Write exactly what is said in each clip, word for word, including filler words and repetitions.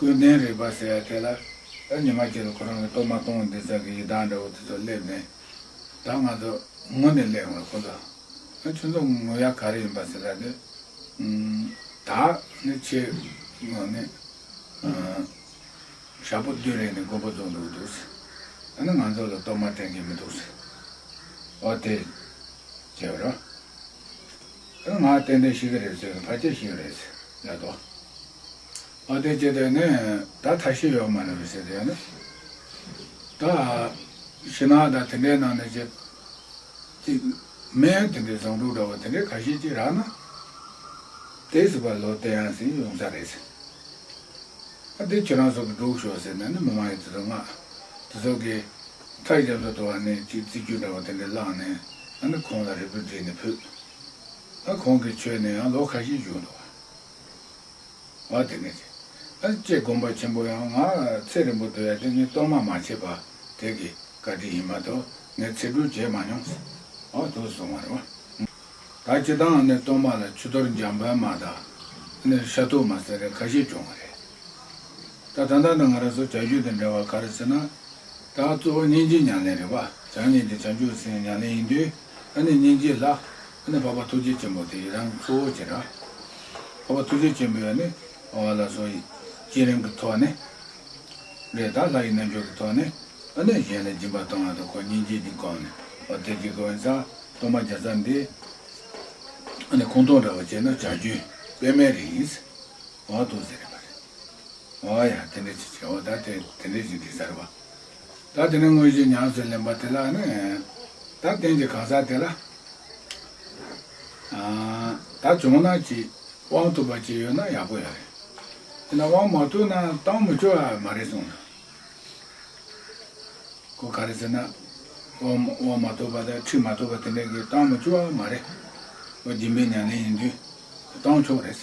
ཀུན་ལྡན་རིག་པ་ཟེར་ཡ་དེ་ལ་ཨ་ཉི་མ་གཅིག་ལ་ཁོ་རང་གི་གཏོར་མ་གཏོང་འདི་ཚོ་གི་ཡི་དྭགས་འདྲ་བོ་དེ་ཚོ་སླེབས་ནས། ད་ང་ཚོ་ངུ་ནས་སླེབས་ཡོང་ཁོ་ཚོ། ཨ་ཁྱོད་ཚོ་ངུ་ཡ་ག་རེ་ཡིན་པ་ཟེར་ལ་དེ། ད་ནི་ཆེ་ངོ་ནི་ཞག་པོ་བདུན་རེ་ནས་མགོན་པོ་རྫོང་འགྲོ་གི་འདུག་ཟེར། ཨ་ནི་ང་ཚོ་ལ་གཏོར་མ་སྤྲད་མཁན་མི་འདུག་ཟེར། འོ་དེ་བྱས་པ་རེད། ཨ་ང་ཏན་ཏན་ཤི་གི་རེད་ཟེར། ཕལ་ཆེར་ཤི་གི་རེད་ཟེར་ལབ་འདུག་འོ་དེ་བྱས་དུས་ནི་ད་ཐབས་ཤེས་ཡོད་མ་རེད་ཟེར་དུས་ནི། ད་ཕྱི་ནང་ད་དེ་འདྲའི་ནང་ནས་ཅིག་ཅིག་སྨན་དེ་འདྲའི་བཟང་དྲུག་འདྲ་བོ་དེ་འདྲའི་ཁ་ཤས་ཅིག་རག་ན། དེ་སྲིད་པ་ལོ་བསྟན་ཡང་ཟིན་ཡོང་ས་རེད་ཟེར། ཨ་དེ་ཁྱེད་རང་ཚོ་གི་སྒྲུག་ཤོག་ཟེར་ནས་ནི་མི་མང་ཡིན་དེ་ཚོ་ང་དེ་ཚོ་གི་ཐག་རྒྱབ་ཚོ་དུ་བ་ནས་ཅིག་རྩི་རྒྱུ་འདྲ་བོ་དེ་འདྲའི་བླངས་ནས། ཨ་ནི་ཁོང་ལ་རེ་སྐུལ་བྲིས་ནས་ཕུལ། ཨ་ཁོང་གིས་ཆོས་ནས་ཡང་ལོ་ཁ་ཤས་བཞུགས་འདུག་འོ་དེ་ནས་ཅིག་ཨ་ཅེ་དགོན་པ་ཆེན་པོ་ཡང་ང་ཚེ་རིང་པོ་སྡོད་ཡ་དེ་ངས་གཏོར་མ་མ་བྱས་པ་དེ་གི་བཀའ་དྲིན་ཡིན་མ་གཏོགས་ངས་ཚེ་སྒྲུབ་བྱས་མ་མྱོང་ཟེར། འོ་དུ་གསུངས་པ་རེད་བ། ད་སྤྱིར་བཏང་ནི་གཏོར་མ་ལ་ཆུ་གཏོར་འཇམ་དཔལ་མ་དང་། ནི་ཤ་ཐུག་མ་ཟེར་རེ་ཁ་ཤས་བྱུང་བ་རེད། ད་ད་ལྟ་ནི་ང་རང་ཚོ་བྱ་རྒྱུད་དང་འབྲེལ་བ་ག་རེ་ཟེར་ན། ད་གཙོ་བོ་སྙིང་རྗེ་ཉམས་ལེན་རེད་བ། བྱམས་སྙིང་རྗེ་བྱང་ཆུབ་སེམས་ཉམས་ལེན་ཡིན་དུས། ཨ་ནི་སྙིང་རྗེ་ལ་ཨ་ནི་འཕགས་པ་ཐུགས་རྗེ་ཆེན་པོ་དེ་ཡི་རང་གཙོ་བོ་བྱེད་ར། འཕགས་པ་ཐུགས་རྗེ་ཆེན་པོས་ཨ་ནི་འོ་ལ་སོགས་བསྐྱེད་རིམ་གྱི་ཐོག་ནས་རེད། ད་ལྷ་ཡི་རྣལ་འབྱོར་གྱི་ཐོག་ནས་ཨ་ནི་གཞན་ལ་སྦྱིན་པ་གཏོང་བ་དང་ཁོ་སྙིང་རྗེ་འདི་སྒོམ་ནས། འོ་དེ་གི་སྒོ་ཡིན་ཙང་གཏོར་མ་རྒྱག་ས་འདི་ཨ་ནི་ཁོང་སྟོང་འདྲ་བོ་བྱས་ན་བྱ་རྒྱུད་པད་མའི་རིགས་ཡིན། འོ་དུ་ཟེར་རེད་པ་རེད། འོ་ཡ་དེ་འདྲ་ཅིག་བྱས། འོ་ད་དེ་དེ་འདྲ་ཅིག་འགྲིག་ས་རེད་པ། ད་དེ་ནས་དངོས་གཞི་ཉམས་སུ་ལེན་པ་དེ་ལ་ནི། ད་རྟེན་གྱི་གང་ཟག་དེ་ལ་ཨ་ད་བྱུང་ན་ཅིག་དབང་ཐོབ་པ་ཅིག་ཡོད་ན་ཡག་པོ་ཡོད་རེད། དེ་ན་དབང་མ་ཐོབ་ན་བཏང་མི་ཆོག་པ་མ་རེད་གསུངས་ན། ཁོ་ག་རེ་ཟེར་ན། དབང་དབང་མ་ཐོབ་པ་དང་ཁྲིད་མ་ཐོབ་པ་དེ་འདྲ་གིས་བཏང་མི་ཆོག་པ་མ་རེད། ཁོ་སྦྱིན་པའི་ཉམས་ལེན་ཡིན་དུས་བཏང་ཆོག་རེད།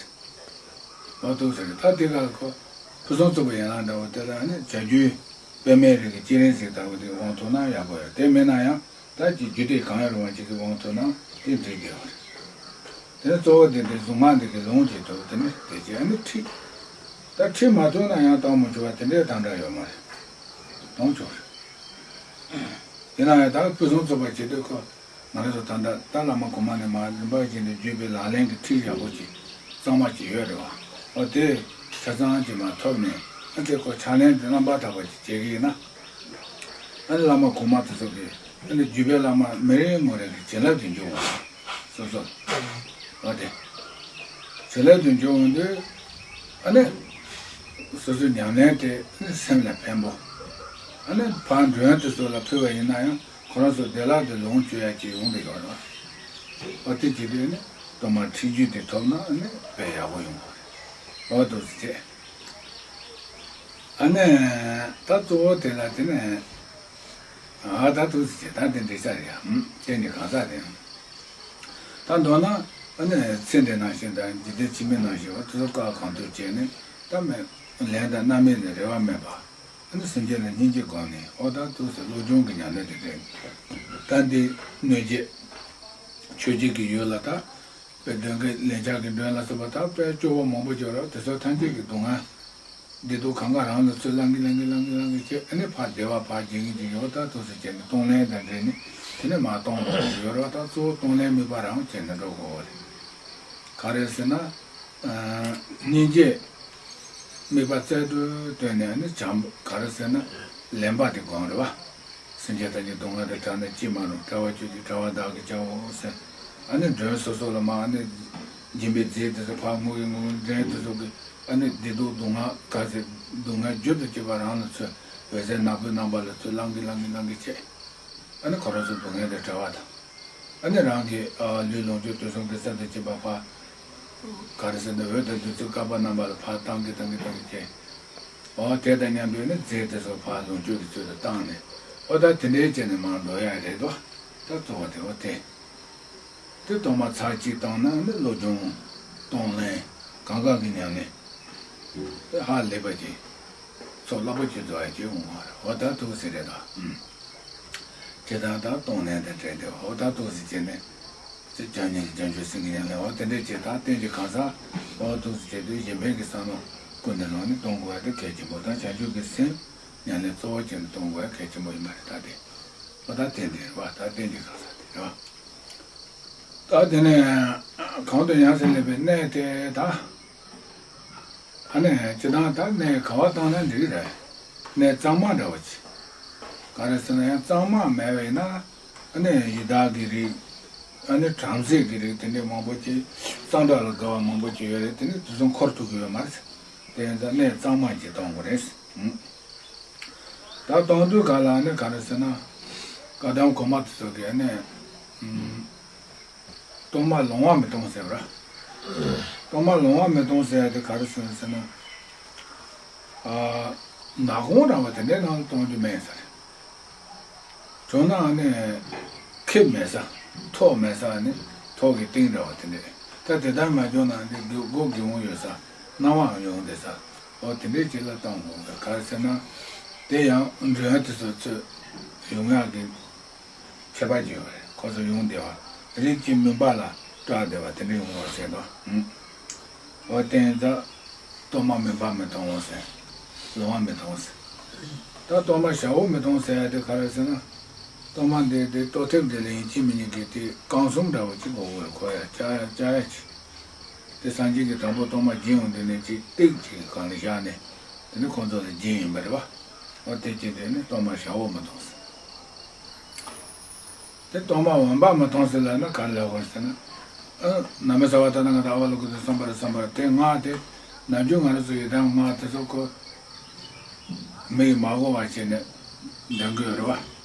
འོ་དུ་ཟེར། ད་དེ་ག་ཁོ་ཕུན་སུམ་ཚོགས་པའི་ཡན་ལག་འདྲ་བོ་དེ་ལ་ནི་བྱ་རྒྱུད་པད་མའི་རིགས་ཀྱི་བསྐྱེད་རིམ་ཟེར་ལྟ་བུ་དེ་དབང་ཐོབ་ན་ཡག་པོ་ཡོད། དེ་མེད་ན་ཡང་ད་ཀྱི་རྒྱུད་སྡེ་གང་ཡང་རུང་བ་ཅིག་གི་དབང་ཐོབ་ན་དེ་འགྲིག་བསྡད་པ་རེད། དེ་ནི་གཙོ་བོ་དེ་འདྲའི་གཟུངས་སྔགས་འདི་གི་ལུང་གཅིག་ཐོབ། དེ་ནི་དེ་རྗེས་ཨ་ནི་ཁྲིད། ད་ཁྲིད་མ་ཐུབ་ན་ཡང་བཏང་མི་ཆོག་པ་དེ་འདྲའི་དམ་བསྒྲགས་ཡོད་མ་རེད། གཏོང་ཆོག་རེད། ཡིན་ན་ཡང་ད་ཕུན་སུམ་ཚོགས་པ་བྱེད་དུས་ཁོ་ང་རང་ཚོ་ད་ལྟ་ད་བླ་མ་གོང་མ་ནས་མར་རིམ་པ་བཞིན་དུ་བརྒྱུད་པའི་ལག་ལེན་གྱི་ཁྲིད་ཡག་པོ་ཅིག་གཙང་མ་ཅིག་ཡོད་རེད་བ། འོ་དེ་ཆ་ཚང་ཅིག་མར་ཐོབ་ནས་ཨ་དེ་ཁོ་ཕྱག་ལེན་དེ་རྣམ་པར་དག་པ་ཅིག་བྱེད་ཀྱི་ཡིན་ན། ཨ་ནི་བླ་མ་གོང་མ་དེ་ཚོ་གིས་ཨ་ནི་བརྒྱུད་པའི་བླ་མ་མི་རེ་ངོ་རེ་གི་བྱིན་རླབས་དེ་འཇུག་འོང་། སོ་སོ། འོ་དེ། བྱིན་རླབས་དེ་འཇུག་འོང་དུས། ཨ་ནི། སོ་སོའི་ཉམས་ལེན་དེ་ཨ་ནི་སེམས་ལ་ཕན་པོ། ཨ་ནི་ཕར་མགྲོན་དེ་ཚོ་ལ་ཕུལ་བ་ཡིན་ན་ཡང་ཁོ་རང་ཚོ་བདེ་བླག་ཏུ་ལོངས་སྤྱོད་ཡ་ཅིག་ཡོང་གི་ཡོད་རེད། འོ་དེ་བྱེད་དུས་ནི་གཏོར་མ་ཁྲིད་རྒྱུ་དེ་ཐོབ་ན་ཨ་ནི་དཔེ་ཡག་པོ་ཡོང་གི་རེད། འོ་དེ་ཚོ་བྱས། ཨ་ནི། ད་གཙོ་བོ་དེ་ལ་དེ་ནས། ཨ་ད་ཐུགས་སུ་ཆེ་ད་དེ་འགྲིག་ས་རེད་ཡ། ཨུམ་དེ་ནི་གང་ཟག་དེ། ད་མདོར་ན། ཨ་ནི་ཚེ་འདི་ནང་བཞིན་དང་འཇིག་རྟེན་ཕྱི་མའི་ནང་བཞིན་བ་དེ་ཚོ་བཀའ་གང་ཐུབ་བྱས་ནས་ད་མེད་ལན་དང་རྣམ་སྨིན་ལ་རེ་བ་མེད་པ། ཨ་ནི་སེམས་ཅན་ལ་སྙིང་རྗེ་སྒོམ་ནས་འོ་ད་ཐུགས་སུ་བློ་སྦྱོང་གི་ཉམས་ལེན་དེ་དྲན། ད་འདི་གནོད་བྱེད། ཆོས་བརྒྱད་ཀྱི་ཡུལ་ལ་ད། དཔེ་གདོན་བགེགས་ལན་ཆགས་ཀྱི་མགྲོན་ལ་སོགས་པ་དག་དཔེ་སྐྱོ་བོ་མང་པོ་སྦྱོར་རོ་དེ་ཚོ་ཐམས་ཅད་ཀྱི་སྡུག་བསྔལ། བདེ་སྡུག་གང་ག་རང་ལ་ཚུར་བླང་གི་བླང་གི་བླང་གི་བླང་གི་བྱས་ཨ་ནི་ཕར་བདེ་བ་ཕར་འབྱིན་གི་འབྱིན་གི་འོ་ད་ཐུགས་སུ་བྱས་ནས་གཏོང་ལེན་དང་འབྲེལ་ནས་དེ་ནས་མར་གཏོང་དགོས་ཀྱི་ཡོད་རེད་བ། ད་གཙོ་བོ་གཏོང་ལེན་དམིགས་པ་རང་བྱས་ནས་འགྲོ་དགོས་པ་རེད། ག་རེ་ཟེར་ན། སྙིང་རྗེ། དམིགས་པ་རྩལ་དུ་བཏོན་ནས་ཨ་ནི་བྱམས་ག་རེ་ཟེར་ན་ལེན་པ་དེ་སྒོམ་རེད་བ། སེམས་ཅན་ཐམས་ཅད་སྡུག་བསྔལ་དང་བྲལ་ནས་ཅི་མ་རུང་བྲལ་བ་གཅོད་ཅིག་བྲལ་བ་བདག་གིས་བྱའོ་ཟེར། ཨ་ནི་མགྲོན་སོ་སོ་ལ་མ་ཨ་ནི་སྦྱིན་པའི་རྫས་དེ་ཚོ་ཕར་བསྔོ་གི་བསྔོ་གི་མགྲོན་དེ་ཚོ་གི་ཨ་ནི་བདེ་སྡུག་སྡུག་བསྔལ་ག་ཚོད་སྡུག་བསྔལ་རྒྱུ་དང་བཅས་པ་རང་ལ་ཚུར་འོད་ཟེར་ནག་པོའི་རྣམ་པ་ལ་ཚུར་བླང་གི་བླང་གི་བླང་གི་བྱས། ཨ་ནི་ཁོ་རང་ཚོ་སྡུག་བསྔལ་དང་བྲལ་བ་དང་། ཨ་ནི་རང་གི་ཨ་ལུས་ལོངས་སྤྱོད་དུས་གསུམ་གྱི་ས་དང་བཅས་པ་ཕར། ག་རེ་ཟེར་ན་འོད་དང་བདུད་རྩི་བསྐལ་པ་རྣམ་པ་ལ་ཕར་བཏང་གི་བཏང་གི་བཏང་གི་བྱས། འོ་དེ་དང་མཉམ་དུ་ནི་རྫས་དེ་ཚོ་ཕར་ལོངས་སྤྱོད་ཀྱི་ཚུལ་དུ་བཏང་ནས་འོ་ད་དེ་འདྲའི་བྱས་ནས་མར་འགྲོ་ཡ་རེད་དོ། ད་གཙོ་བོ་དེ་འོ་དེ། དེ་གཏོར་མ་ཚར་གཅིག་བཏང་ན་ནི་བློ་སྦྱོང་། གཏོང་ལེན། གང་ག་གི་ཉམས་ལེན། དེ་ཧ་ལས་པ་ཅིག་ཚོགས་རླབས་པོ་ཆེ་རྫོགས་ཡ་ཅིག་འོང་བ་རེད། འོ་ད་ཐུགས་སྲས་རེད་ད། ཨུམ། ཇི་ལྟར་ད་གཏོང་ལེན་དང་འབྲེལ་ཏེ་འོ་ད་ཐུགས་སྲས་བྱས་ནས། ཚེ་བྱམས་སྙིང་རྗེ་བྱང་ཆུབ་སེམས་ཀྱི་ཉམས་ལེན་འོ་དེ་འདྲས་བྱས་ད་རྟེན་གྱི་གང་ཟག་འོ་ཐུགས་སྲས་བྱས་དུས་གཞན་ཕན་གྱི་བསམ་བློ་ ཀུན་ནས་ལོག་ནས་གཏོང་དགོས་ཡ་དེ་གལ་ཆེན་པོ་དང་བྱང་ཆུབ་ཀྱི་སེམས་ཉམས་ལེན་གཙོ་བོ་བྱས་ནས་གཏོང་དགོས་ཡ་གལ་ཆེན་པོ་ཡིན་པ་རེད། ད་དེ་ཨོ་ད་རྟེན་འབྲེལ་རེད་བ། ད་རྟེན་འབྲེལ་གང་ཟག་དེ་རེད་བ། ད་དེ་ནས་གང་དུ་ཡང་ཟེར་ལས་པའི་གནས་དེ་ད། ཨ་ནི་སྤྱིར་བཏང་ད་གནས་ག་བ་བཏང་ན་འགྲིག་གི་རེད། གནས་གཙང་མ་འདྲ་བ་ཅིག་ག་རེ་ཟེར་ན་ཡང་གཙང་མ་མེད་པ་ཡིན་ན། ཨ་ནི་ཡི་དྭགས་ཀྱི་རིགས། ཨ་ནི་བྲམ་ཟེ་གི་རིགས་དེ་འདྲའི་མང་པོ་ཅིག་གཙང་སྦྲ་ལ་དགའ་བ་མང་པོ་ཅིག་ཡོད་རེད། དེ་ནི་དེ་ཚོ་འཁོར་ཐུབ་ཀྱི་ཡོད་མ་རེད། དེ་ཡིན་ཙང་གནས་གཙང་མ་ཅིག་གཏོང་དགོས་རེད། ད་གཏོང་དུས་ག་ལ་ནི་ག་རེ་ཟེར་ན། བཀའ་གདམས་གོང་མ་དེ་ཚོ་གིས་ནི། གཏོར་མ་ལོང་བ་མི་གཏོང་ཟེར་བ། གཏོར་མ་ལོང་བ་མི་གཏོང་ཟེར་ཡ་དེ་ག་རེ་ཟེར་ན། ནག་གོང་འདྲ་བ་དེ་འདྲའི་ནང་ལ་གཏོང་རྒྱུ་མེད་ཟེར། བྱུང་ན་ནི་ཁེབས་མེད་ས། ཐོག་མེད་ས་ནི་ཐོག་གི་སྟེང་འདྲ་བ་དེ་འདྲས། ད་དེ་ལྟར་མ་བྱུང་ན་ནི་སྒོ་སྒོ་སྒེའུ་ཁུང་ཡོད་ས། སྣང་བའང་ཡོང་བསྡད་ས། འོ་དེ་འདྲས་ཅིག་ལ་གཏོང་དགོས་ག་རེ་ཟེར་ན། དེ་ཡང་མགྲོན་དེ་ཚོ་ཚོས་ཡོང་ཡག་གི་ཁྱད་པར་ཅིག་ཡོད་རེད། ཁོ་ཚོ་ཡོང་བསྡད་པ་རིགས་ཀྱི་མུན་པ་ལ་སྐྲག་བསྡད་པ་དེ་འདྲ་ཡོང་བ་བྱས་དོ། འོ་དེ་ཡིན་ཙང་གཏོར་མ་མུན་པ་མི་གཏོང་ཟེར། ལོང་བ་མི་གཏོང་ཟེར། ད་གཏོར་མ་ཞབས་འོག་མི་གཏོང་ཟེར་ཡ་དེ་ག་རེ་ཟེར་ན། གཏོར་མ་འདི་དེ་གཏོར་ཐེབས་འདི་ལ་ཡིན་གཅིག་མིན་གཉིས་ཀྱི་དེ་བསྐང་གསུམ་འདྲ་བོ་གཅིག་དགོས་དགོས་རེད། ཁོ་ཡ་བཅའ་ཡ་བཅའ་ཡ་གཅིག་དེ་སངས་རྒྱས་ཀྱིས་དང་པོ་གཏོར་མ་སྦྱིན་ཡོང་དུས་ནས་གཅིག་ཏིག་ཅིག་གང་ལ་བཞག་ནས་དེ་ནི་ཁོང་ཚོ་ལ་སྦྱིན་ཡིན་པ་རེད་བ། འོ་དེ་བྱས་དེ་ནི་གཏོར་མ་ཞབས་འོག་མི་གཏོང་ཟེར། དེ་གཏོར་མ་འོན་པ་མི་གཏོང་ཟེར་ལབ་ན་ག་རེ་ལབ་དགོས་ཟེར་ན། ཨ་གནམ་མེད་ས་མེད་ད་ནང་ང་ད་ཨ་བ་ལ་ཀུ་ཏུ་བསམ་པར་བསམ་པར་དེ་ང་དེ་ནམ་རྒྱུན་ང་རང་ཚོ་ཡི་དམ་ང་དེ་ཚོ་ཁོ་མི་ཡི་མ་གོ་བ་བྱས་ནས་འདོན་གི་ཡོད་རེད་བ།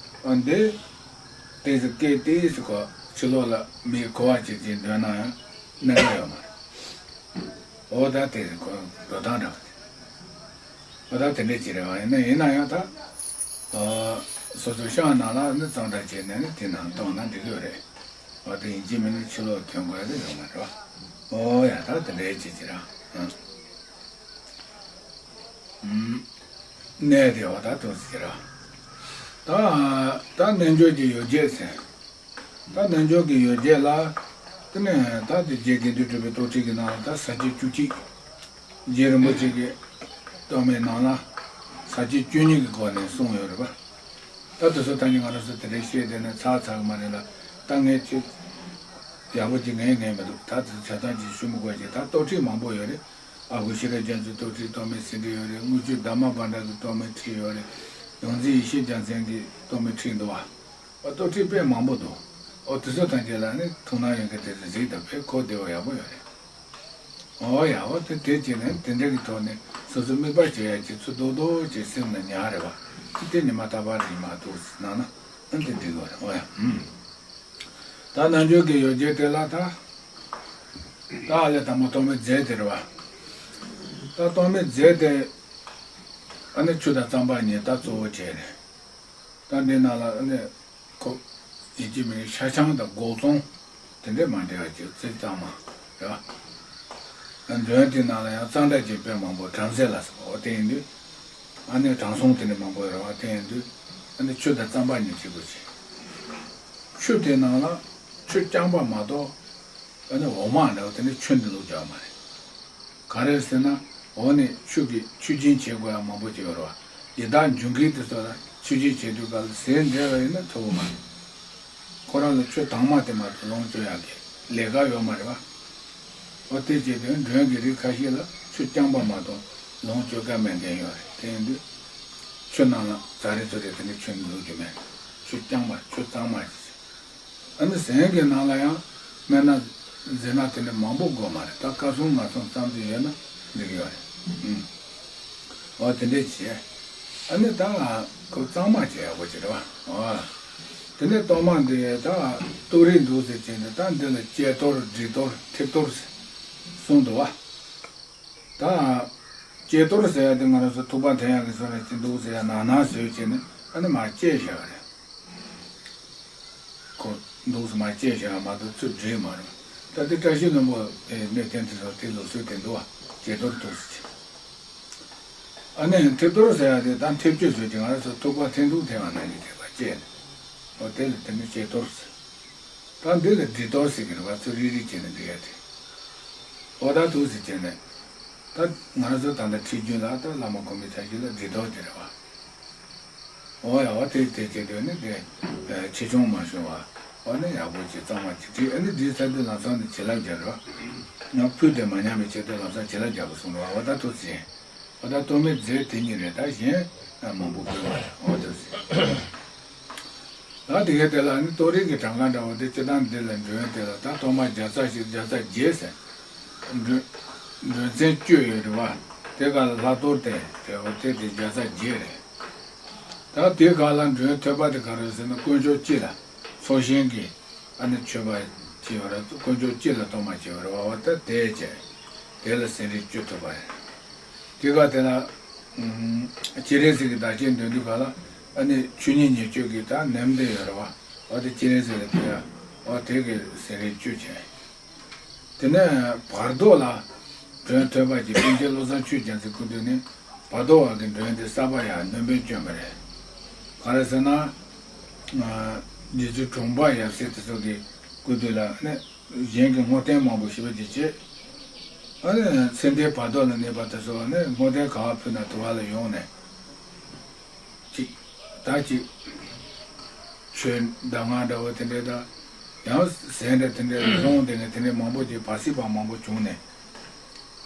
འོ་འདི་དེ་ཚོ་སྐད་དེ་ཚོ་ཁོ་ཕྱི་ལོགས་ལ་མི་ཡི་གོ་བ་བྱེད་ཀྱིན་འདོན་ན་ཡང་གནད་འགག་ཡོད་མ་རེད། འོ་ད་དེ་ཁོ་འགྲོ་སྟངས་འདྲ་བ་དེ། འོ་ད་དེ་འདྲས་ཅིག་རེད་བ། ཡིན་ན་ཡིན་ན་ཡང་ད། ཨ་སོ་སོའི་ཤང་ནང་ལ་ནི་གཙང་སྦྲ་བྱས་ནས་ནི་དེ་ནང་གཏོང་ན་འགྲིག་གི་རེད། འོ་དེ་ཡིན་གཅིག་མིན་གཅིག་ཕྱི་ལོགས་ཐོན་དགོས་ཡ་དེ་ཡོད་མ་རེད་བ། འོ་ཡ་ད་དེ་འདྲས་ཅིག་ཅིག་ར། ཨ་ཨུམ། གནས་དེ་འོ་ད་དུ་ཟེར་ར། ད་ད་རྣལ་འབྱོར་གྱི་ཡོ་བྱད་ཟེར། ད་རྣལ་འབྱོར་གྱི་ཡོ་བྱད་ལ། དེ་ནས་ད་དེ་རྗེ་དགེ་འདུན་གྲུབ་པའི་རྟོགས་ཁྲིད་ཀྱི་ནང་ལ་ད་ས་བཅད་བཅུ་གཅིག་རྗེ་རིན་པོ་ཆེ་གིས་གཏོར་མའི་ནང་ལ་ས་བཅད་བཅུ་གཉིས་ཀྱི་སྒོ་ནས་གསུངས་ཡོད་རེད་པ། ད་དེ་ཚོ་ད་ནི་ང་རང་ཚོ་དེ་འདྲའི་བཤད་དེ་ནས་ཚར་ཚར་གི་མ་རེད་ལ། ད་ངས་ཅིག་ཡག་པོ་ཅིག་ངས་ངས་མི་འདུག་ད་དེ་ཚོ་ཆ་ཚང་ཅིག་ཞུ་མི་དགོས་ཅིག་ད་གཏོར་ཁྲིད་མང་པོ་ཡོད་རེད། ཨ་ཁུ་ཤེས་རབ་རྒྱ་མཚོའི་གཏོར་ཁྲིད་གཏོར་མའི་ཟིན་བྲིས་ཡོད་རེད། དངུལ་ཆུ་དྷརྨ་པཎྜི་ཏའི་གཏོར་མའི་ཁྲིད་ཡོད་རེད། ཡོངས་འཛིན་ཡེ་ཤེས་རྒྱལ་མཚན་གྱི་གཏོར་མའི་ཁྲིད་འདུག་བ། ཨོ་གཏོར་ཁྲིད་དཔེ་མང་པོ་འདུག་ཨོ་དེ་ཚོ་ཐམས་ཅད་ལ་ནི་ཐུགས་སྣང་ཡོད་མཁན་དེ་ཚོ་གཟིགས་དང་དཔེ་གོ་བདེ་བོ་ཡག་པོ་ཡོད་རེད། ཨོ་ཡ་ཨོ་དེ་དེ་བྱས་ནས་དེ་འདྲ་གི་ཐོག་ནས་སོ་སོ་དམིགས་པ་བྱེད་ཡ་ཅིག་ཚུར་རྡོག་རྡོག་ཅིག་སེམས་ལ་ཉར་རེད་བ། ཅི་སྟེ་ཉི་མ་རྟག་པར་རིག་མ་ཐུག་ཟེར་ན་ན་ཨ་དེ་འགྲིག་གི་རེད། ཨོ་ཡ་ཨུམ། ད་རྣལ་འབྱོར་གྱི་ཡོ་བྱད་དེ་ལ་ད། ད་ཨ་ལས་དང་པོ་གཏོར་མའི་རྫས་དེ་རེད་བ། ད་གཏོར་མའི་རྫས་དེ་ཨ་ནི་ཆུ་དང་རྩམ་པ་གཉིས་ད་གཙོ་བོ་བྱས་རེད། ད་འདི་ནང་ལ་ཨ་ནི་ཁོ་ཡིན་གཅིག་མིན་གཅིག་ཤ་ཆང་དང་སྒོག་བཙོང་དེ་འདྲས་མ་འདྲེས་པ་ཅིག་རྩི་གཙང་མ་རེད་བ། མགྲོན་དེ་ནང་ལ་ཡང་གཙང་སྦྲ་ཅན་དཔེ་མང་པོ་བྲམ་ཟེ་ལ་སོགས་པ་དེ་ཡིན་དུས། ཨ་ནི་དྲང་སྲོང་དེ་འདྲས་མང་པོ་ཡོད་རེད་བ། དེ་ཡིན་དུས་ཨ་ནི་ཆུ་དང་རྩམ་པ་གཉིས་གཅིག་པུ་བྱས། ཆུ་དེ་ནང་ལ་ཆུ་རྐྱང་པ་མ་གཏོགས་ཨ་ནི་འོ་མ་འདྲ་བ་དེ་ནི་ཆུ་འདི་ལུགས་འཇོག་མ་རེད། ག་རེ་ཟེར་ན། འོ་ནི་ཆུ་གི་ཆུ་སྦྱིན་བྱེད་དགོས་ཡ་མང་པོ་ཅིག་ཡོད་རེད་བ། ཡི་དྭགས་འབྱུང་མཁན་དེ་ཚོ་ལ་ཆུ་སྦྱིན་བྱེད་དུས་སྐབས་ལ་ཟས་འདྲེས་པ་ཡིན་ན་ཐུབ་པ་མ་རེད། ཁོ་རང་ལ་ཆུ་དྭངས་མ་དེ་མ་གཏོགས་ལོངས་སྤྱོད་ཡག་གི་ལས་ཀ་ཡོད་མ་རེད་བ། འོ་དེ་བྱེད་དུས་མགྲོན་གྱི་རིགས་ཁ་ཤས་ལ་ཆུ་རྐྱང་པ་མ་གཏོགས་ལོངས་སྤྱོད་ཀ་མེད་མཁན་ཡོད་རེད། དེ་ཡིན་དུས་ཆུ་ནང་ལ་ཛ་རེ་ཚོ་རེ་དེ་འདྲ་ཆུ་འདི་ལུགས་རྒྱུ་མེད། ཆུ་རྐྱང་པ་ཆུ་གཙང་མ་ཞིག་ཨ་ནི་ཟན་གྱི་ནང་ལ་ཡང་སྨན་སྣ་རྫས་སྣ་དེ་འདྲ་མང་པོ་དགོས་མ་རེད། ད་སྐབས་སུ་ང་ཚོ་ཙམ་ཅིག་ཡོད་ན་འགྲིག་ཡོད་རེད། ཨུམ། འོ་དེ་འདྲས་བྱས། ཨ་ནི་ད་ཁོ་གཙང་མ་བྱས་ཡག་པོ་བྱེད་རེད་བ། འོ། དེ་ནས་གཏོར་མ་འདི་ད་གཏོར་རིགས་འདུག་ཟེར་བྱས་ནས་ད་འདི་ལ་ལྕེ་གཏོར་སྒྲིལ་གཏོར་ཐིབས་གཏོར་ཟེར་གསུམ་འདུག་བ། ད་ལྕེ་གཏོར་ཟེར་ཡ་དེ་ང་རང་ཚོ་ཐུག་པ་འཐེན་ཡག་གི་བཟོ་འདྲ་ཅིག་འདུག་ཟེར་ཡ་ནང་ན་བཟོས་བྱས་ནས་ཨ་ནི་མར་བཅད་བཞག་པ་རེད། ཁོ་འདུག་སེ་མར་བཅད་བཞག་མ་གཏོགས་ཚུར་སྒྲིལ་མ་རུང་། ད་ལྟའི་བཀྲ་ཤིས་ལྷུན་པོ་དེ་གནས་བརྟན་དེ་ཚོ་དེ་ལུགས་སྲོལ་དེ་འདུག་བ། ལྕེ་གཏོར་འདུག་སེ་བྱས། ཨ་ནི་ཐིབས་གཏོར་ཟེར་ཡ་དེ་ད་ཐིབས་གཅོད་བཟོས་ཀྱི་ང་རང་ཚོ་ཐུག་པ་འཐེན་ཐུག་འཐེན་པ་ནང་བཞིན་བྱས་པ་བཅད་ནས། འོ་དེ་ལ་དེ་ནི་ལྕེ་གཏོར་ཟེར། ད་འདི་ལ་སྒྲིལ་གཏོར་ཟེར་གྱི་རེད་བ། ཚུར་རིལ་རིལ་བྱས་ནས་སྒྲིལ་ཡ་དེ། འོ་ད་འདུག་སེ་བྱས་ནས། ད་ང་རང་ཚོ་ད་ལྟ་ཁྲིད་རྒྱུན་ལ་ད་བླ་མ་གོང་མའི་ཆ་རྒྱུན་ལ་སྒྲིག་ཐོག་དེ་རེད་བ། འོ་ཡ་འོ་དེ་དེ་བྱེད་དུས་ནི་དེ་ཆེ་ཆུང་མ་བྱུང་བ། འོ་ནི་ཡག་པོ་ཅིག་གཙང་མ་ཅིག་བྲིས། ཨ་ནི་བྲིས་ཚར་དུས་ལམ་སང་ནི་བྱིན་རླབས་རྒྱག་རོགས། ཡང་ཕུད་དེ་མ་ཉམས་པའི་ཆེད་དུ་ལམ་སང་བྱིན་རླབས་རྒྱག་དགོས་གསུངས་རོགས། འོ་ད་ཐུགས་རྗེ་ཆེ། འོ་ད་གཏོར་མའི་རྫས་དེ་གཉིས་རེད། ད་གཞན་མང་པོ་ཕུལ་བ་རེད། འོ་ཐུགས་རྗེ་ཆེ། ད་དེ་གའི་དེ་ལ་ནི་གཏོར་རིགས་ཀྱི་གྲངས་ཀ་འདྲ་བོ་དེ་སྤྱི་བཏང་འདི་ལ་མགྲོན་དེ་ལ་ད་གཏོར་མ་བརྒྱ་རྩ་བཞི་བརྒྱ་རྩ་བརྒྱད་ཟེར། མགྲོན་མགྲོན་ཚན་བཅུ་ཡོད་རེད་བ། དེ་ག་ལ་ལྷག་གཏོར་དེ་དེ་བ་དེ་དེ་བརྒྱ་རྩ་བརྒྱད་རེད། ད་དེ་ག་ལ་མགྲོན་ཐོད་པ་དེ་ག་རེ་ཟེར་ན་དཀོན་མཆོག་སྤྱི་ལ་ཚོགས་ཞིང་གི་ཨ་ནི་མཆོད་པ་བྱས་ཡོད་རེད། དཀོན་མཆོག་སྤྱི་ལ་གཏོར་མ་བྱས་ཡོད་རེད་བ། བ་ད་དེ་བྱས་དེ་ལ་ཟན་རིལ་བཅུ་ཐོད་པ་རེད། དེ་ག་དེ་ལ་སྤྱན་རས་གཟིགས་ཀྱི་བདག་བསྐྱེད་འདོན་དུས་ག་ལ་ཨ་ནི་ཆོས་ཉིད་ཉེར་སྤྱོད་ཀྱི་ད་ནེམ་དེ་ཡོད་རེད་བ། འོ་དེ་སྤྱན་རས་གཟིགས་ལ་ཕུལ་ཡ། འོ་དེ་གི་ཟན་རིལ་བཅུ་བྱས། དེ་ནས་བར་དོ་ལ་མགྲོན་ཐོད་པ་གྱི་པཎ་ཆེན་བློ་བཟང་ཆོས་རྒྱལ་མཚན་སྐུ་མདུན་ནས་བར་དོ་བ་གི་མགྲོན་དེ་གསར་པ་ཡང་སྣོན་པ་བསྐྱོན་པ་རེད། ག་རེ་ཟེར་ན། རྗེ་བཙུན་གྲོང་པ་ཡབ་སྲས་དེ་ཚོ་གི་སྐུ་མདུན་ལ་ནི་གཞན་གྱི་བསྔོ་རྟེན་མང་པོ་ཞེ་པོ་ཅིག་བྱས། ཨ་ནི་མཚན་ལྡན་བར་དོ་ལ་གནས་པ་དེ་ཚོ་ནི་བསྔོ་རྟེན་ག་བ་ཕུལ་ན་དུ་བ་ལ་ཡོང་ནས། ཅིག་ད་ཅིག་ཆོས་གདམས་ངག་འདྲ་བོ་དེ་འདྲའི་དང་། ཡང་ཟས་འདྲ་དེ་འདྲའི་ལོང་དེ་ནས་དེ་འདྲའི་མང་པོ་ཅིག་བར་སྲིད་པ་མང་པོ་བྱུང་ནས།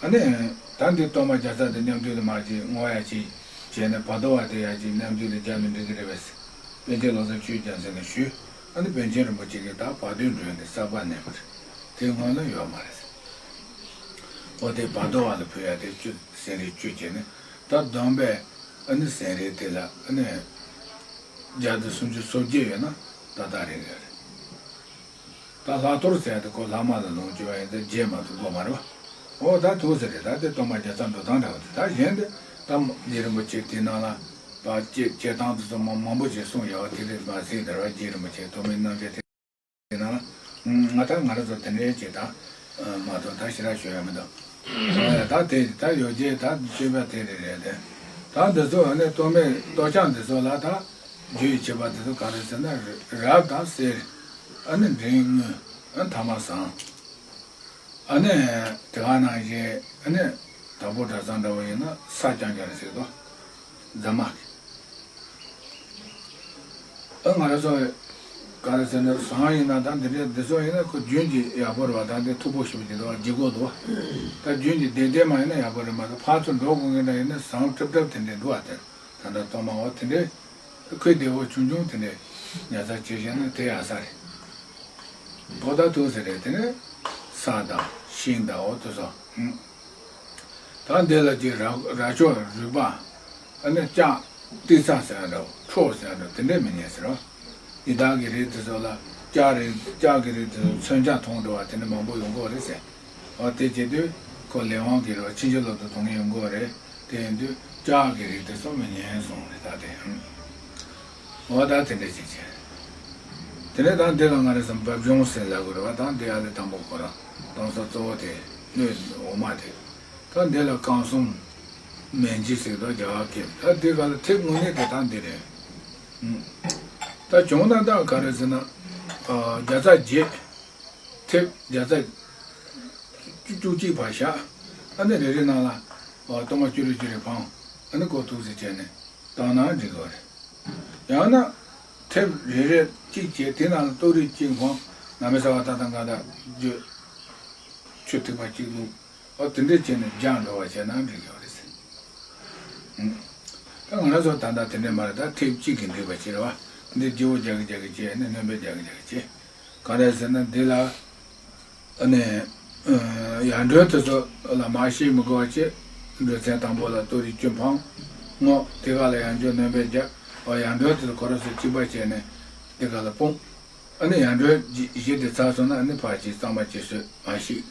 ཨ་ནི་ད་འདི་གཏོར་མ་བརྒྱ་རྩ་དེ་མཉམ་དུ་ལ་མར་ཅིག་བསྔོ་ཡ་ཅིག་བྱས་ནས་བར་དོ་བ་དེ་ཡ་ཅིག་མཉམ་དུ་ལ་བརྒྱབ་ནས་འགྲིག་གི་རེད་པས། པཎ་ཆེན་བློ་བཟང་ཆོས་རྒྱལ་མཚན་ལ་ཞུས། ཨ་ནི་པཎ་ཆེན་རིན་པོ་ཆེ་གིས་ད་བར་དོའི་མགྲོན་དེ་གསར་པ་གནང་བ་རེད། དེ་སྔོན་ལ་ཡོད་མ་རེད། འོ་དེ་བར་དོ་བ་ལ་ཕུལ་ཡ་དེ་བཅུ་ཟན་རིལ་བཅུ་བྱས་ནས། ད་བསྡོམས་པས་ཨ་ནི་ཟན་རིལ་དེ་ལ་ཨ་ནི་བརྒྱ་དང་སུམ་ཅུ་སོ་བརྒྱད་ཡོད་ན་ཏག་ཏག་རེད་ཡོད་རེད། ད་ལྷག་གཏོར་ཟེར་ཡ་དེ་ཁོ་ལྷག་མ་ལ་ལོངས་སྤྱོད་པ་ཡིན་ཙང་བརྒྱད་མ་གཏོགས་དགོས་མ་རེད་བ། འོ་ད་ཐུགས་ཟེར་རེད། ད་དེ་གཏོར་མ་བརྒྱ་རྩ་འགྲོ་སྟངས་འདྲ་བ་དེ། ད་གཞན་དེ་ད་རྗེ་རིན་པོ་ཆེ་དེ་ནང་ལ་བ་སྐྱེ་སྐྱེ་སྟངས་དེ་ཚོ་མང་མང་པོ་ཞིག་གསུངས་ཡོད་བ། དེ་རེད་མ་ཟིན་དར་བ་རྗེ་རིན་པོ་ཆེ་ཐོག་མའི་རྣམ་བཤད་དེ། དེ་ནང་ང་ད་ང་རང་ཚོ་དེ་འདྲའི་ཅིག་ད་མ་གཏོགས་ད་ཞེ་དྲག་ཞུ་ཡ་མི་འདུག་ད་དེ་ད་ཡོ་བྱད་ད་སྤྱོད་པ་དེ་རེ་རེ་དེ། ད་འདི་ཚོ་ཨ་ནི་གཏོར་མའི་གཏོར་ཆང་འདི་ཚོ་ལ་ད་རྒྱུ་ཡི་བྱེད་པ་འདི་ཚོ་ག་རེ་ཟེར་ན། རབ་དང་གསེར། ཨ་ནི་མགྲིན་དངུལ། ཨ་ཐ་མ་ཟངས། ཨ་ནི་དེ་ག་ནང་བཞིན་ཨ་ནི་དྭགས་པོ་གྲྭ་ཚང་འདྲ་བོ་ཡིན་ན་ས་རྐྱང་རྐྱང་རེད་ཟེར་དོ། རྫ་མ་གི། ཨ་ང་རང་ཚོ་ག་རེ་ཟེར་ན་ཟངས་ཡིན་ན་ད་འདི་འདྲའི་འདི་ཚོ་ཡིན་ན་ཁོ་རྒྱུན་གྱི་ཡག་པོ་རེད་བ། ད་འདི་མཐུག་པོ་ཞེ་པོ་ཅིག་འདུག་བ། ལྗིད་ཁོག་འདུག་བ། ད་རྒྱུན་གྱི་བདེ་བདེ་མ་ཡིན་ན་ཡག་པོ་རེད་མ་གཏོགས་ཕར་ཚུར་འགྲོ་དགོས་མཁན་འདྲ་ཡིན་ན་ཟངས་ཀྲབ་ཀྲབ་དེ་འདྲའི་འདུག་བ། དེ་ད་ལྟ་གཏོར་མ་འོ་དེ་འདྲའི་ཁོའི་བདེ་བོ་ཆུང་ཆུང་དེ་འདྲའི་ཉར་ཚགས་བྱེད་བཞག་ན་དེ་ཡག་ས་རེད། གོ་ད་ཐུག་ས་རེད། དེ་ནས་ས་དང་ཤིང་དང་འོ་དེ་ཚོ། ད་འདི་ལ་ཅིག་ར་ར་ཅོ་རུས་པ། ཨ་ནི་ལྕགས་ཏི་ཚ་ཟེར་འདྲ་ཁྲོ་ཟེར་འདྲ་དེ་འདྲས་མི་ཉན་ཟེར་རོ། ཡི་དྭགས་ཀྱི་རིགས་དེ་ཚོ་ལ་ལྕགས་རིགས་ལྕགས་ཀྱི་རིགས་དེ་ཚོ་མཚོན་ཆ་མཐོང་འགྲོ་བ་དེ་འདྲ་མང་པོ་ཡོང་གི་རེད་ཟེར། འོ་དེ་བྱེད་དུས་ཁོ་ལས་དབང་གིས་རོ་ཕྱིན་ཅི་ལོག་ཏུ་མཐོང་མཁན་ཡོང་གི་རེད། དེ་ཡིན་དུས་ལྕགས་ཀྱི་རིགས་དེ་ཚོ་མི་ཉན་གསུངས་རེད། ད་དེ་འོ་ད་དེ་འདྲས་བྱེད་བྱེད། དེ་ནས་ད་འདི་ལ་ང་རེ་ཟམ་བབ་ལྗོངས་ཟེར་ལབ་དགོས་རེད་བ། ད་འདི་ཨ་ལས་དང་པོ་ཁོ་རང་གཏོང་ས་གཙོ་བོ་དེ་སྣོད་འོ་མ་དེ། ད་འདི་ལ་རྐང་གསུམ་མན་ཇི་ཟེར་དོ་རྒྱ་གར་སྐད། ད་འདི་ག་ལ་ཐེབས་དངོས་གནས་དེ་ད་འདི་རེད། ད་བྱུང་ན་ད་ག་རེ་ཟེར་ན། བརྒྱ་རྩ་བརྒྱད། ཐེབས་བརྒྱ་རྩ་བཅུ་གཅིག་བར་བཞག་ཨ་ནི་རེ་རེ་ནང་ལ་གཏོར་མ་བཅུ་རེ་བཅུ་རེ་འཕངས། ཨ་ནི་ཀོ་ཐུག་ཟེར་བྱས་ནས་བཏང་ན་འགྲིག་གི་རེད། ཡང་ན་ཐེབས་རེ་རེ་གཅིག་བྱས་དེ་ནང་ལ་གཏོར་རེ་གཅིག་འཕངས། གནམ་མེད་ས་མེད་ཏག་ཏག་འགའ་ད་བརྗོད། ཆུ་ཐིགས་པ་གཅིག་བླུགས། ཨོ་དེ་འདྲས་བྱས་ནས་སྦྱངས་འགྲོ་བ་བྱས་ན་འགྲིག་ཡོད་རེད་ཟེར། ཨུམ། ད་ང་རང་ཚོ་ད་ལྟ་དེ་འདྲས་མ་རེད། ད་ཐེབས་གཅིག་གིས་འགྲིག་པ་བྱེད་རེད་བ། འདི་ལྗིད་པོ་རྒྱག་གི་རྒྱག་གི་བྱས་ནས་སྣོན་པ་རྒྱག་གི་རྒྱག་གི་བྱས། ག་རེ་ཟེར་ན་འདི་ལ་ཨ་ནི་ཡར་མགྲོན་དེ་ཚོ་ལ་མར་གཤེགས་མི་དགོས་པ་བྱས། མགྲོན་ཚན་དང་པོ་ལ་གཏོར་རིགས་བཅུ་འཕངས། བསྔོ། དེ་ག་ལ་ཡང་བསྐྱར་སྣོན་པ་རྒྱག་ཨོ་ཡར་མགྲོན་དེ་ཚོ་ཁོ་རང་ཚོ་གཅིག་པ་བྱས་ནས་འདི་ག་ལ་སྤུངས། ཨ་ནི་ཡར་མགྲོན་བཞི་དེ་ཚར་སོང་ན་ཨ་ནི་ཕར་གཅིག་གཙང་མ་གཅིག་བཟོས་མར་གཤེགས།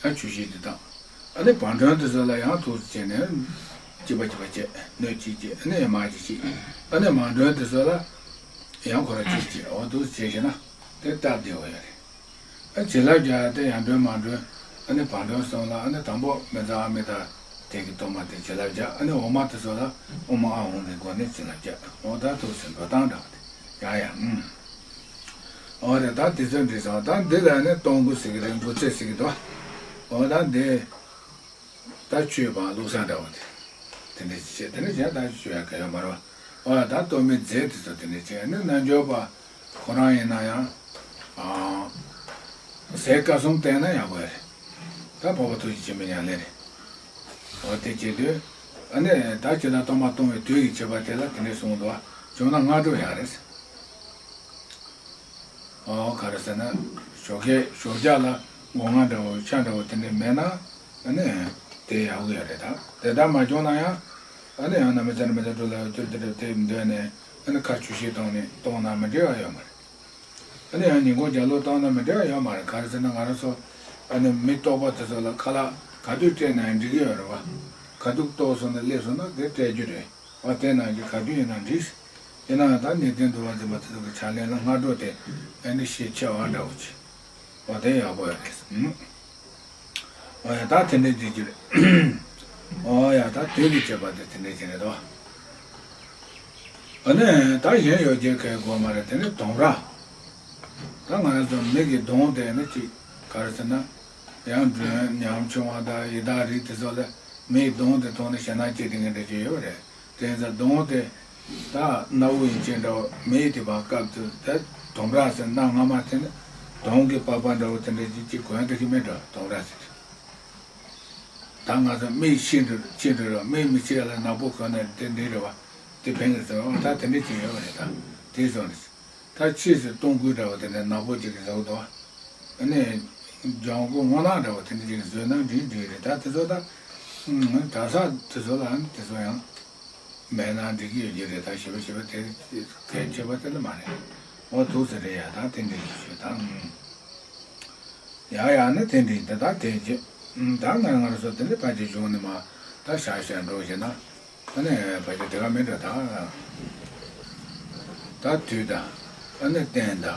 ཡང་ཆུ་ཤེལ་དེ་བཏང་། ཨ་ནི་བར་མགྲོན་དེ་ཚོ་ལ་ཡང་ཐུགས་སུ་བྱས་ནས་གཅིག་པ་གཅིག་པ་བྱས། སྣོད་གཅིག་བྱས། ཨ་ནི་མར་གཅིག་གཤེགས། ཨ་ནི་མར་མགྲོན་དེ་ཚོ་ལ་ཡང་ཁོ་རང་གཅིག་བྱས། འོ་འདུག་བྱས་ཤེ་ན་དེ་སྟབས་བདེ་བོ་ཡོད་རེད། ཨ་བྱིན་རླབས་རྒྱག་ཡ་དེ་ཡར་མགྲོན་མར་མགྲོན། ཨ་ནི་བར་མགྲོན་གསུམ་ལ་ཨ་ནི་དང་པོ་མི་ཚང་ཨ་མི་དང་དེ་གི་གཏོར་མ་དེ་བྱིན་རླབས་རྒྱག་ཨ་ནི་འོག་མ་དེ་ཚོ་ལ་ཨོཾ་ཨཱཿཧཱུྃ་གི་སྒོ་ནས་བྱིན་རླབས་རྒྱག་འོ་ད་ཐུགས་སུ་འགྲོ་སྟངས་འདྲ་བ་དེ་ཡང་ཡང་ཨུམ། འོ་རེད། ད་དེ་ཚོ་འདྲི་སོང་། ད་འདི་ལ་ནི་གཏོང་སྒོ་ཟེར་གི་རེད། འགོ་ཚད་ཟེར་གི་འདུག་འོ་ད་འདི། ད་ཆོས་པ་བླུགས་ས་འདྲ་བོ་དེ། དེ་འདྲ་བྱས་དེ་འདྲ་བྱས་ད་ཆོས་ཡ་ག་ཡོད་མ་རེད་བ། ཨོ་ཡ་ད་གཏོར་མའི་རྫས་དེ་ཚོ་དེ་འདྲ་བྱས་ནི་རྣལ་འབྱོར་པ་ཁོ་རང་ཡིན་ན་ཡང་ཨ་ཟས་སྐལ་གསུམ་བསྟེན་ན་ཡག་པོ་རེད། ད་འཕགས་པ་ཐུགས་རྗེ་ཆེན་པོའི་ཉམས་ལེན་རེད། འོ་དེ་བྱེད་དུས་ཨ་ནི་ད་ཁྱེད་ད་གཏོར་མ་གཏོང་བའི་དུས་ཀྱི་བྱེད་པ་དེ་ལ་དེ་འདྲ་གསུངས་འདུག་བ། བྱུང་ན་སྔ་དྲོ་ཡག་རེད། ཨོ་ག་རེ་ཟེར་ན། ཞོགས་ཀས་ཞོགས་ཇ་ལ་སྒོ་ང་འདྲ་བོ་ཆ་འདྲ་བོ་དེ་འདྲ་མེད་ན་ཨ་ནི་དེ་ཡག་གི་ཡོད་རེད་ད། དེ་ལྟར་མ་བྱུང་ན་ཡང་ཨ་ནི་ཡང་ན་མི་ཚེ་མི་ཚེ་འགྲོ་ལ་ཡོད་དུས་དེ་འདྲ་དེ་འདོད་ནས་ཨ་ནི་ཁ་ཆུ་ཤས་བཏང་ནས་གཏོང་ན་མི་འགྲིག་པ་ཡོད་མ་རེད། ཨ་ནི་ཡང་ཉིན་གུང་ལྗགས་ལུག་བཏང་ན་མི་འགྲིག་པ་ཡོད་མ་རེད། ག་རེ་ཟེར་ན་ང་རང་ཚོ་ཨ་ནི་མི་རྟོགས་པ་དེ་ཚོ་ལ་ཁ་ལག་ག་དུས་སྤྲད་ན་ཡང་འགྲིག་གི་ཡོད་རེད་བ། ག་དུས་ལྟོགས་སོང་ན་སླེབས་སོང་ན་དེ་སྤྲད་རྒྱུ་རེད། ཨ་དེ་ནང་གི་ག་དུས་ཡིན་ན་འགྲིག་ཡིན་ནའང་ད་ནད་ལྡན་འདུ་བ་འཛིན་པ་དེ་ཚོ་གི་ཕྱག་ལེན་ལ་སྔ་དྲོ་དེ་ཨ་ནི་ཤས་ཆེ་བ་འདྲ་བོ་ཅིག་ཨོ་དེ་ཡག་པོ་ཡོད་རེད། ཨོ་ཡ་ད་དེ་འདྲའི་འགྲིག་གི་རེད། ཨོ་ཡ་ད་དུས་ཀྱི་བྱེད་པ་དེ་དེ་འདྲའི་ཅིག་རེད་དོ། ཨ་ནི་ད་གཞན་ཡོ་བྱད་གའི་དགོས་མ་རེད། དེ་ནི་དོང་ར། ད་ང་རང་ཚོ་མི་གི་གདོང་དེ་ནི་ཅིག་ག་རེ་ཟེར་ན། ཡང་མགྲོན་ཉམ་ཆུང་བ་དང་ཡི་དྭགས་རིགས་དེ་ཚོ་ལ་མིའི་གདོང་དེ་མཐོང་ནས་ཞེད་སྣང་སྐྱེ་དེ་འདྲ་ཅིག་ཡོད་རེད། དེ་ཚོ་གདོང་དེ་ད་གནའ་བོ་ཡིན་ཅན་འདྲ་བོ་མིའི་དེ་བར་སྐབས་དུ་ད་དོམ་ར་ཟེར་གནའ་སྔ་མ་དེ་ནི་གདོང་གི་པགས་པ་འདྲ་བོ་དེ་འདྲ་ཅིག་ཅིག་གོན་དེ་གི་མེད་འགྲོ་དོམ་ར་ཟེར། ད་ང་ཚོ་མིག་ཤི་འགྲོ་ཤི་འགྲོ་ར་མིག་མི་ཤི་ཡ་ལ་ནག་པོ་གོན་ནས་དེ་འདྲ་རེད་བ། དེ་ཕན་གི་ཟེར་བ་ད་དེ་འདྲ་ཅིག་ཡོད་པ་རེད་ད། དེ་སོང་རེད། ད་ཕྱིས་སུ་སྟོང་སྐུའི་འདྲ་བ་དེ་འདྲ་ནག་པོ་ཅིག་གི་བཟོ་འདུག་ཨ་ནི་ལྗང་གུ་སྔོ་ནག་འདྲ་བ་དེ་འདྲ་ཅིག་གི་བཟོས་ན་འགྲིག་འགྲིག་རེད། ད་དེ་ཚོ་ད་གྲྭ་ས་དེ་ཚོ་ལ་ཨ་ནི་དེ་ཚོ་ཡང་མེད་ན་འགྲིག་གི་ཡོད་ཀྱི་རེད། ད་ཞེ་པོ་ཞེ་པོ་དེ་གལ་ཆེ་བ་དེ་ལ་མ་རེད། འོ་འདུག་ཟེར་རེད་ཡ། ད་དེ་འདྲ་ཅིག་ཞུས་ད། ཡ་ཡ་ནི་དེ་འདྲ་ཡིན། ད་ད་དེ་རྗེས་ད་ང་ང་རང་ཚོ་དེ་འདྲ་ཕལ་ཆེར་བྱུང་ནས་མ་ད་ཤག་ཤག་འགྲོ་བྱས་ན། ཨ་ནི་ཕལ་ཆེར་དེ་ག་མིན་འགྲོ་ད། ད་དུས་དང་། ཨ་ནི་རྟེན་དང་།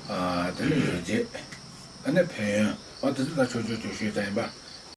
ཨ་དེ་ནི་ཡོ་བྱད། ཨ་ནི་ཕན་ཡོན། ཨ་དེ་ཚོ་ད་ཆོག་ཆོག་ཆོག་ཞུས་ད་ཡིན་པ།